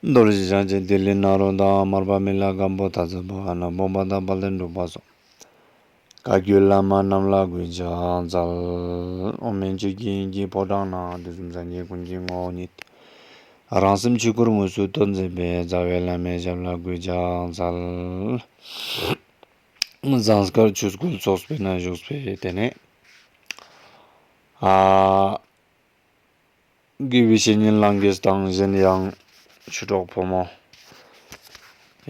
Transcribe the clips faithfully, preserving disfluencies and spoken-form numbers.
རྡོ་རྗེ་འཆང་ཆེན་ཏི་ལི་ནཱ་རོ་དང་། མར་པ་མི་ལ་སྒམ་པོ་ཏ་ཛ་བ་ཧ་ན། སྤོམ་པ་དང་དཔལ་ལྡན་འབྲུག་པ་སོགས། བཀའ་བརྒྱུད་བླ་མ་རྣམས་ལ་གུས་ཕྱག་འཚལ། ཨོཾ་མན་ཆད་ཀྱི་ཡིན་གྱི་ཕོ་བྲང་ན། དུས་གསུམ་སངས་རྒྱས་ཀུན་གྱི་ངོ་བོ་ཉིད། རང་སེམས་ཆོས་སྐུར་དངོས་སུ་སྟོན་མཛད་པའི། རྩ་བའི་བླ་མའི་ཞབས་ལ་གུས་ཕྱག་འཚལ། ཟངས་དཀར་ཆོས་སྐུ་ཚོགས་པའི་ནང་བཞུགས་པའི་དེ་ནས་ཨ་དགེ་བའི་བཤེས་གཉེན་ལྷན་རྒྱས་དང་གཞན་ཡང་ཆོས་གྲོགས་ཕོ་མོ་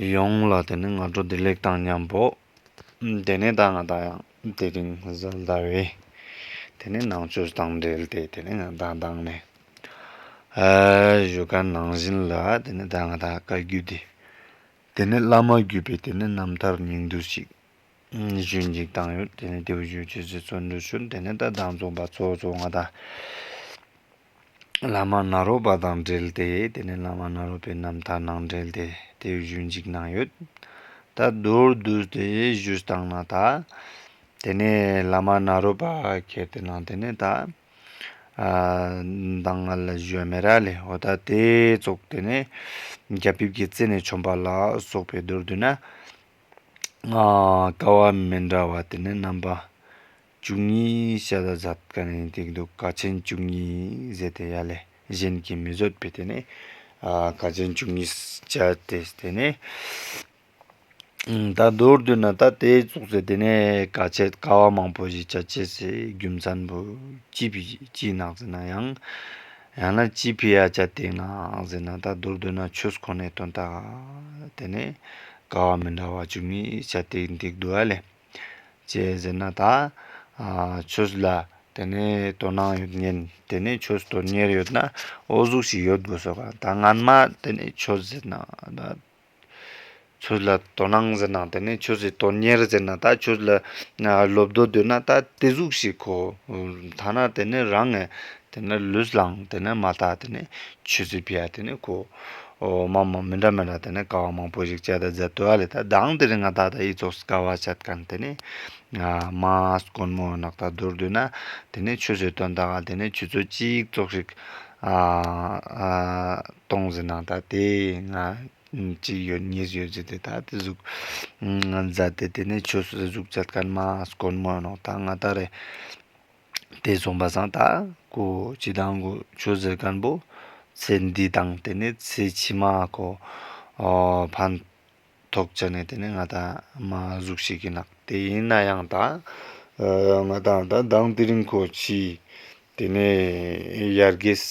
ཡོངས་ལ་དེ་ནས་སྔ་དྲོ་བདེ་ལེགས་དང་མཉམ་པོ། དེ་ནས་ད་ང་ད་ཡང་དེ་རིང་གཟའ་ཟླ་བའི་དེ་ནས་ནང་ཆོས་དང་འབྲེལ་ཏེ་དེ་ནས་ང་ད་མདང་ནས་ཨ་ཞུ་མཁན་ནང་བཞིན་ལ་དེ་ནས་ད་ང་ད་བཀའ་བརྒྱུད་དེ། དེ་ནས་བླ་མ་བརྒྱུད་པའི་དེ་ནས་རྣམ་ཐར་སྙིང་བསྡུས་ཤིག་ཞུ་ཅིག་བཏང་ཡོད། དེ་ནས་དེ་བོ་ཞུ་ཅེས་སི་བརྩོན་འགྲུས་ཞུ། དེ་ནས་ད་མདང་རྫོང་པ་གཙོ་བོ་གཙོ་བོ་ང་ད་བླ་མ་ནཱ་རོ་པ་དང་འབྲེལ་ཏེ་དེ་ནས་བླ་མ་ནཱ་རོ་པའི་རྣམ་ཐར་ནང་འབྲེལ་ཏེ་དེ་བོ་ཞུ་ཅིག་གནང་ཡོད། ད་མདོར་བསྡུས་ཏེ་ཞུས་བཏང་ན་ད་དེ་ནས་བླ་མ་ནཱ་རོ་པ་ཁྱེར་ཏེ་ནང་དེ་ནས་ད་ཨ་མདང་ང་ལ་ཞུ་མེད་ར་ལེ། འོ་ད་དེ་ཙོགས་དེ་ནས་རྒྱ་ཕིབས་ཀྱི་རྩེ་ནས་མཆོད་པ་ལ་སོགས་པའི་མདོར་བསྡུ་ན་ཨ་ཀ་བ་མི་འདྲ་བ་དེ་ནས་རྣམ་པ་བཅུ་གཉིས་བཤད་ད་མཛད་མཁན་ཡིན་ཏིག་འདུག། ཀ་ཆེན་བཅུ་གཉིས་ཟེར་ཏེ་ཡ་ལེ། གཞན་གྱིས་མི་བཟོད་པའི་དེ་ནས་ཨ་ཀ་ཆེན་བཅུ་གཉིས་བྱ་སྟེ་དེ་ནས་ད་མདོར་བསྡུ་ན་ད་དེ་ཙོགས་སེ་དེ་ནས་ཀ་ཆེན་ཀ་བ་མང་པོ་ཞིག་བྱ་ཅེས་སི་རྒྱུ་མཚན་པོ་ཅི་ཕི་ཅི་ནག་ཟེར་ན་ཡང་ཡང་ན་ཅི་ཕི་ཡ་བྱ་སྟེ་ནག་ཟེར་ན་ད་མདོར་བསྡུ་ན་ཆོས་ཁོ་ནའི་དོན་དག་དེ་ནས་ཀ་བ་མི་འདྲ་བ་བཅུ་གཉིས་བྱ་སྟེ་འདུག་འདུག་ཨ་ལེ། ཅི་ཟེར་ན་ད་ཨ་ཆོས་ལ་དེ་ནས་དོ་སྣང་ཡོད་མཁན་དེ་ནས་ཆོས་དོན་གཉེར་ཡོད་ན་འོ་ཟུག་ཞིག་ཡོད་དགོས་སོ། ག་ད་སྔན་མ་དེ་ནས་ཆོས་ཟེར་ན་ད་ཆོས་ལ་དོ་སྣང་ཟེར་ན་དེ་ནས་ཆོས་སི་དོན་གཉེར་ཟེར་ན་ད་ཆོས་ལ་ཨ་སློབ་དོ་འདོད་ན་ད་དེ་ཟུག་ཞིག་གོ། ཐ་ན་དེ་ནས་རང་ངི་དེ་ནས་ལུས་ལའང་དེ་ནས་མ་ད་དེ་ནས་ཆོས་སི་ཕི་ཡ་དེ་ནས་གོ། འོ་མ་མ་མི་འདྲ་མི་འདྲ་དེ་ནས་ཀ་བ་མང་པོ་ཞིག་བྱ་ད་མཛད་དོ་ཨ་ལེ། ད་མདང་དེ་རིང་ང་ད་ད་ཨི་ཙོགས་ཀ་བ་བྱ་མཁན་དེ་ནས་ཨ་མ་དཀོན་མོ་ནག་ད་མདོར་བསྡུ་ན་དེ་ནས་ཆོས་སི་དོན་དག་དེ་ནས་ཆུ་ཚོད་གཅིག་ཙོགས་ཞིག་ཨ་ཨ་གཏོང་ཟེར་ན་ད་དེ་ང་གཅིག་ཡོད་གཉིས་ཡོད་ཟེར་ཏེ་ད་དེ་ཟུག་མཛད་དེ་དེ་ནས་ཆོས་སི་ཟུག་བྱ་མཁན་མ་དཀོན་མོ་ནོག། ད་ང་ད་རེ་དེ་སོང་པ་སང་ད་ཀོ་ཅི་དང་གོ་ཆོས་ཟེར་མཁན་པོ་ཚེ་འདི་དང་དེ་ནས་ཚེ་ཕྱི་མ་ཀོ་ཨོ་ཕན་ཐོགས་ཆ་ནས་དེ་ནས་ང་ད་མ་ཟུག་ཞིག་གི་ནག། དེ་ཡིན་ན་ཡང་ད་ཨ་ང་ད་ད་མདང་དེ་རིང་ཁོ་ཅི་དེ་ནས་ཡར་རྒྱས་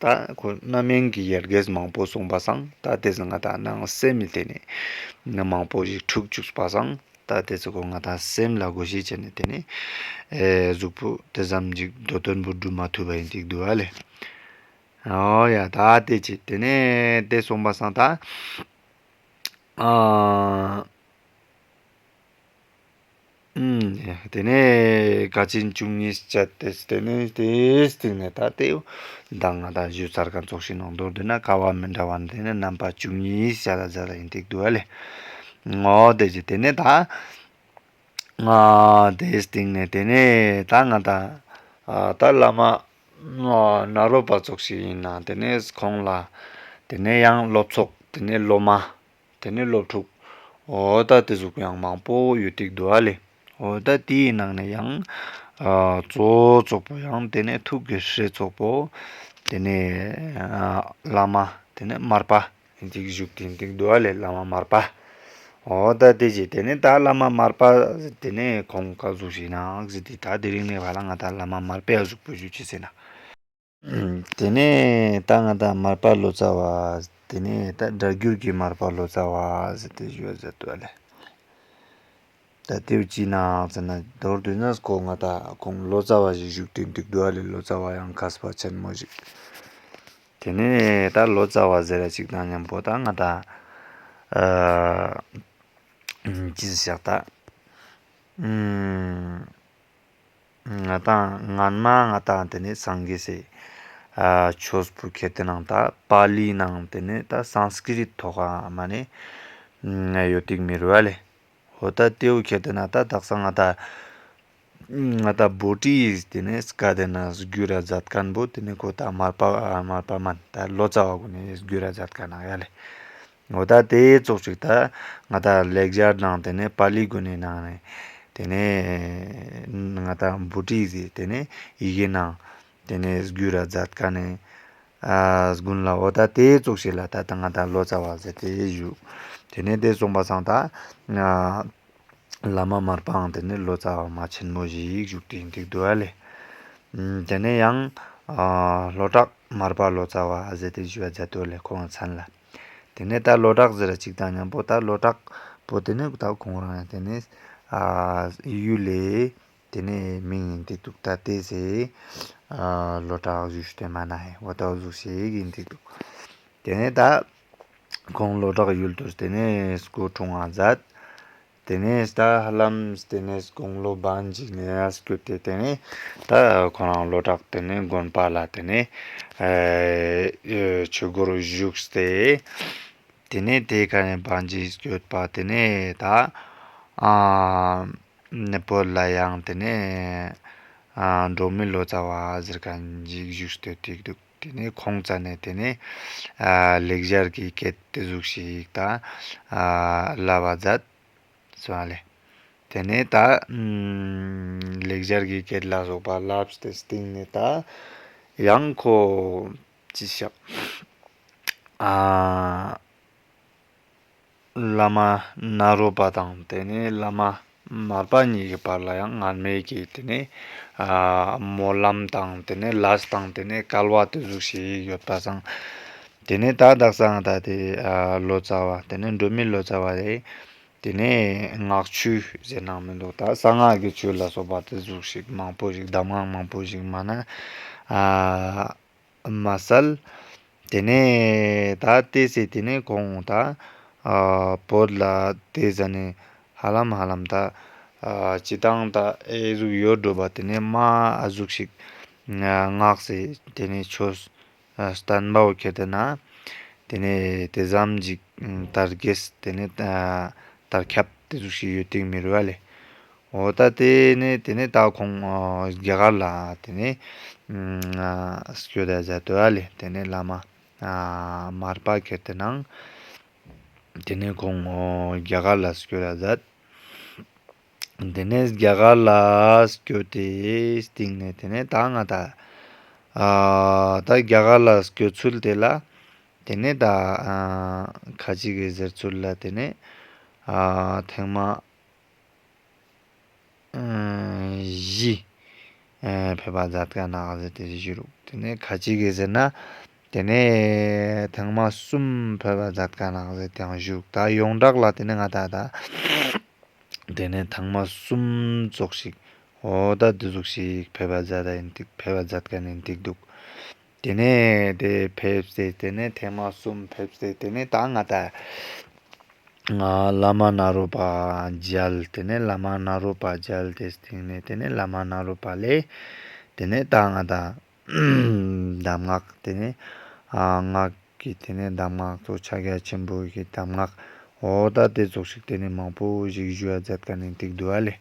ད་ཁོ་རྣམ་གཡེང་གི་ཡར་རྒྱས་མང་པོ་སོང་པ་སང་ད་དེ་ཟ་ང་ད་ནང་སེམས་མི་དེ་ནས་མང་པོ་ཞིག་འཁྲུག་བཅུག་པ་སང་ད་དེ་ཚོ་ཁོ་ང་ད་སེམས་ལ་གོ་ཤེས་བྱས་ནས་དེ་ནས་ཨེ་གཟུགས་པོ་དེ་ཙམ་ཅིག་འདོད་དོན་པོ་འགྲུབ་མ་ཐུབ་པ་ཡིན་ཏིག་འདུག་ཨ་ལེ། ཨོ་ཡ་ད་དེ་ཅི་དེ་ནས་དེ་སོང་པ་སང་ད་ཨ་ཨུམ། དེ་ནས་ཀ་ཆེན་བཅུ་གཉིས་བྱ་སྟེ་དེ་ནས་དེའི་སྟེང་ནས་ད་དེ་མདང་ང་ད་ཞུ་ཚར་མཁན་ཙོགས་ཤིག་ནང་མདོར་བསྡུ་ན་ཀ་བ་མི་འདྲ་བ་དེ་ནས་རྣམ་པ་བཅུ་གཉིས་བྱ་ད་བྱ་ད་ཡིན་ཏིག་འདུག་ཨ་ལེ། ཨོ་དེ་ཅི་དེ་ནས་ད་ཨ་དེའི་སྟེང་ནས་དེ་ནས་ད་ང་ད་ཨ་ད་བླ་མ་ཨ་ནཱ་རོ་པ་ཙོགས་ཤིག་ཡིན་ན་དེ་ནས་ཁོང་ལ་དེ་ནས་ཡང་སློབ་ཚོགས་དེ་ནས་སློབ་མ། དེ་ནས་སློབ་ཕྲུག་འོ་ད་དེ་ཟུག་ཡང་མང་པོ་ཡོད་ཏིག་འདུག་ཨ་ལེ། འོ་ད་དེའི་ནང་ནས་ཡང་ཨ་གཙོ་བོ་ཙོགས་པོ་ཡང་དེ་ནས་ཐུགས་ཀྱི་སྲས་ཙོགས་པོ་དེ་ནས་ཨ་བླ་མ་དེ་ནས་མར་པ་ཡིན་ཏིག་བཞུགས་ཏེ་ཡིན་ཏིག་འདུག་ཨ་ལེ། བླ་མ་མར་པ། འོ་ད་དེ་ཅི་དེ་ནས་ད་བླ་མ་མར་པ་དེ་ནས་ཁོང་ཀ་ཟུག་ཞིག་ནང་ཟེར་ཏེ་ད་དེ་རིང་ནས་བ་ལ་ང་ད་བླ་མ་མར་པའི་ཨ་གཟུགས་པོ་ཞུ་ཅི་ཟེར་ན། དེ་ནས་ད་ང་ད་མར་པ་ལོ་ཙཱ་བ། དེ་ནས་ད་སྒྲ་བསྒྱུར་གྱི་མར་པ་ལོ་ཙཱ་བ་ཟེར་ཏེ་ཞུ་བ་ཟེར་དུ་བ་ལེ། ད་དེ་བོ་ཅི་ནང་ཟེར་ན་མདོར་བསྡུ་ན་ཁོ་ང་ད་ཁོང་ལོ་ཙཱ་བ་ཞིག་བཞུགས་ཏེ་འདུག་འདུག་བ་ལེ། ལོ་ཙཱ་བ་ཡང་མཁས་པ་ཆེན་མོ་ཞིག། དེ་ནས་ད་ལོ་ཙཱ་བ་ཟེར་ར་ཅིག་དང་མཉམ་པོ་ད་ང་ད་ཨ་ཅི་ཟེར་ཤག་ད། ཨུམ། ང་དང་སྔན་མ་ང་དང་དེ་ནས་སངས་རྒྱས་སི་ཨ་ཆོས་པོ་ཁྱེར་ཏེ་ནང་ད་པཱ་ལི་ནང་དེ་ནས་ད་སཾསྐྲྀཏ་ཐོག་ག་མ་ནས་ཡོད་ཏིག་མི་རུ་བ་ལེ། འོ་ད་དེ་བོ་ཁྱེར་ཏེ་ན་ད་དག་ས་ང་ད་ ང་ཏང་བྷོ་ཊིས་ཏེ་ནེ་སྐད་དེ་ན་སྒྱུར་ར་མཛད་མཁན་བོ་ཏེ་ནེ་ཁོ་ད་མར་པ་མར་པ་མན་ད་ལོ་ཙཱ་བ་གུན་ནི་སྒྱུར་ར་མཛད་མཁན་ཡ་ལེ། འོ་ད་ཏེ་ཙོགས་ཤིག་ད་ང་ཏང་ལེགས་སྦྱར་ནང་ཏེ་ནེ་པཱ་ལི་གུན་ནི་ནང་ནེ་ཏེ་ནེ་ང་ཏང་བྷོ་ཊིས་ཏེ་ནེ་ཡི་གེ་ནང་ཏེ་ནེ་སྒྱུར་ར་མཛད་མཁན་ནི་ཨ་གུན་ལ་འོ་ད་ཏེ་ཙོགས་ཤིག་ལ་ད་ད་ང་ཏང་ལོ་ཙཱ་བ་ཟེར་ཏེ་ཞུ། ཏེ་ནེ་ཏེ་སོང་པ་སང་ད་ཨ་བླ་མ་མར་པའང་ཏེ་ནེ་ལོ་ཙཱ་བ་མ་ཆེན་མོ་ཞིག་བཞུགས་ཏེ་ཨིན་ཏེ་འདུག་ཨ་ལེ། ཨམ་ཏེ་ནེ་ཡང་ཨ་ལོ་དྲག་མར་པ་ལོ་ཙཱ་བ་ཟེར་ཏེ་ཞུ་བ་མཛད་དོ་ལེ་ཁོང་མཚན་ལ། ཏེ་ནེ་ད་ལོ་དྲག་ཟེར་ར་ཅིག་དང་ཉམ་པོ་ད་ལོ་དྲག་པོ་ཏེ་ནེ་ད་ཁོང་རང་ཏེ་ནེ་ཨ་ཡུལ་ལེ་ཏེ་ནེ་མིང་ཨིན་ཏེ་འདུག་ད་ཏེ་ཟེར་ཨ་ལོ་དྲག་ཞུས་ཏེ་མ་ན་ཧེ། འོ་ད་འོ་ཟུག་ཞིག་ཨིན་ཏེ་འདུག་ཏེ་ནེ་ད་ཁོང་ལོ་དྲག་ཡུལ་དུ་ཏེ་ནེ་སྐུ་འཁྲུངས་པ་མཛད། ཏེ་ནེ་ད་ཧ་ལམ་ཏེ་ནེ་དགུང་ལོ་བརྒྱད་ཅིག་ནེ་སྐྱོད་དེ་ཏེ་ནེ་ད་ཁོ་རང་ལོ་དྲག་ཏེ་ནེ་དགོན་པ་ལ་ཏེ་ནེ་ཨེ་ཆོས་སྒོར་བཞུགས་ཏེ་ཏེ་ནེ་ཏེ་ཀ་ནེ་བརྒྱད་ཅིག་སྐྱོད་པ་ཏེ་ནེ་ད་ཨ་ནེ་བོད་ལ་ཡང་ཏེ་ནེ་ཨ་འབྲོག་མི་ལོ་ཙཱ་བ་ཟེར་མཁན་ཅིག་བཞུགས་ཏེ་ཏེ་འདུག་ཏེ་ནེ་ཁོང་རྩ་ནེ་ཏེ་ནེ་ཨ་ལེགས་སྦྱར་གྱི་སྐད་ཏེ་ཟུག་ཞིག་ད་ཨ་བསླབ་པ་མཛད་སོང་ཨ་ལེ། ཏེ་ནེ་ད་ཨམ་ལེགས་སྦྱར་གྱི་སྐད་ལ་སོགས་པ་བསླབས་ཏེ་སྟིང་ནེ་ད་ཡང་ཁོ་ཅི་ཤག་ཨ་བླ་མ་ནཱ་རོ་པ་དང་ཏེ་ནེ་བླ་མ་མར་པ་གཉིས་ཀྱི་བར་ལ་ཡང་སྔར་མེད་ཀྱི་ཏེ་ནེ་ཨ་སྨོན་ལམ་དང་ཏེ་ནེ་ལས་དང་ཏེ་ནེ་སྐལ་བ་ཏེ་ཟུག་ཞིག་ཡོད་པ་སང་ཏེ་ནེ་ད་དག་ས་ང་ད་ཏེ་ཨ་ལོ་ཙཱ་བ་ཏེ་ནེ་འབྲོག་མི་ལོ་ཙཱ་བ་རེ། ཏེ་ནེ་སྔགས་ཆོས་ཟེར་ནང་མི་འདུག་ད་གསང་སྔགས་ཀྱི་ཆོས་ལ་སོགས་པ་ཏེ་ཟུག་ཞིག་མང་པོ་ཞིག་གདམས་ངག་མང་པོ་ཞིག་མ་ན་ཨ་མ་སལ། ཏེ་ནེ་ད་ཏེ་སེ་ཏེ་ནེ་ཁོང་ད་ཨ་བོད་ལ་ཏེ་ཟ་ནེ་ཧ་ལམ་ཧ་ལམ་ད་ཨ་སྤྱི་བཏང་ད་ཨེ་ཟུག་ཡོད་འགྲོ་བ་ཏེ་ནེ་མ་ཨ་ཟུག་ཞིག་སྔགས་སེ་ཏེ་ནེ་ཆོས་བསྟན་པ་བོ་ཁྱེར་ཏེ་ན། ཏེ་ནེ་ཏེ་ཙམ་ཅིག་དར་རྒྱས་ཏེ་ནེ་དར་ཁྱབ་ཏེ་ཟུག་ཞིག་ཡོད་དེ་མི་རུ་བ་ལེ། འོ་ད་ཏེ་ནེ་ཏེ་ནེ་ད་ཁོང་རྒྱ་གར་ལ་ཏེ་ནེ་སྐྱོད་ད་མཛད་དོ་བ་ལེ། ཏེ་ནེ་བླ་མ་མར་པ་ཁྱེར་ཏེ་ནང་ཏེ་ནེ་ཁོང་རྒྱ་གར་ལ་སྐྱོད་ད་མཛད། ཏེ་ནེ་རྒྱ་གར་ལ་སྐྱོད་དེ་སྟིང་ནེ་ཏེ་ནེ་ད་ང་ད་ཨ་ད་རྒྱ་གར་ལ་སྐྱོད་ཚུལ་ཏེ་ལ་ཏེ་ནེ་ད་ཨ་ཁ་ཅིག་གི་ཟེར་ཚུལ་ལ་ཏེ་ནེ་ཨ་ཐེངས་མ་ཨ་བཞི་ཨ་ཕེབས་པ་མཛད་མཁན་ནག་ཟེར་ཏེ་ཞུ་རུག་ཏེ་ནེ་ཁ་ཅིག་གི་ཟེར་ན་ཏེ་ནེ་ཐེངས་མ་གསུམ་ཕེབས་པ་མཛད་མཁན་ནག་ཟེར་ཏེ་ཡང་ཞུ་རུག་ད་ཡོངས་གྲགས་ལ་ཏེ་ནེ་ང་ད་ད། ཏེ་ནེ་ཐེངས་མ་གསུམ་ཙོགས་ཤིག་འོ་ད་ཏེ་ཟུག་ཞིག་ཕེབས་པ་མཛད་ད་ཨིན་ཏིག་ཕེབས་པ་མཛད་མཁན་ཨིན་ཏིག་འདུག་ཏེ་ནེ་ཏེ་ཕེབས་ཏེ་ཏེ་ནེ་ཐེངས་མ་གསུམ་ཕེབས་ཏེ་ཏེ་ནེ་ད་ང་ད་ང་བླ་མ་ནཱ་རོ་པ་མཇལ། ཏེ་ནེ་བླ་མ་ནཱ་རོ་པ་མཇལ་ཏེ་སྟིང་ནེ་ཏེ་ནེ་བླ་མ་ནཱ་རོ་པ་ལེ་ཏེ་ནེ་ད་ང་ད་གདམས་ངག་ཏེ་ནེ་ཨ་སྔགས་ཀྱི་ཏེ་ནེ་གདམས་ངག་ཏོ་ཕྱག་རྒྱ་ཆེན་པོ་གི་གདམས་ངག་འོ་ད་ཏེ་ཙོགས་ཤིག་ཏེ་ནེ་མང་པོ་ཞིག་ཞུ་བ་མཛད་མཁན་ཨིན་ཏིག་འདུག་ཨ་ལེ།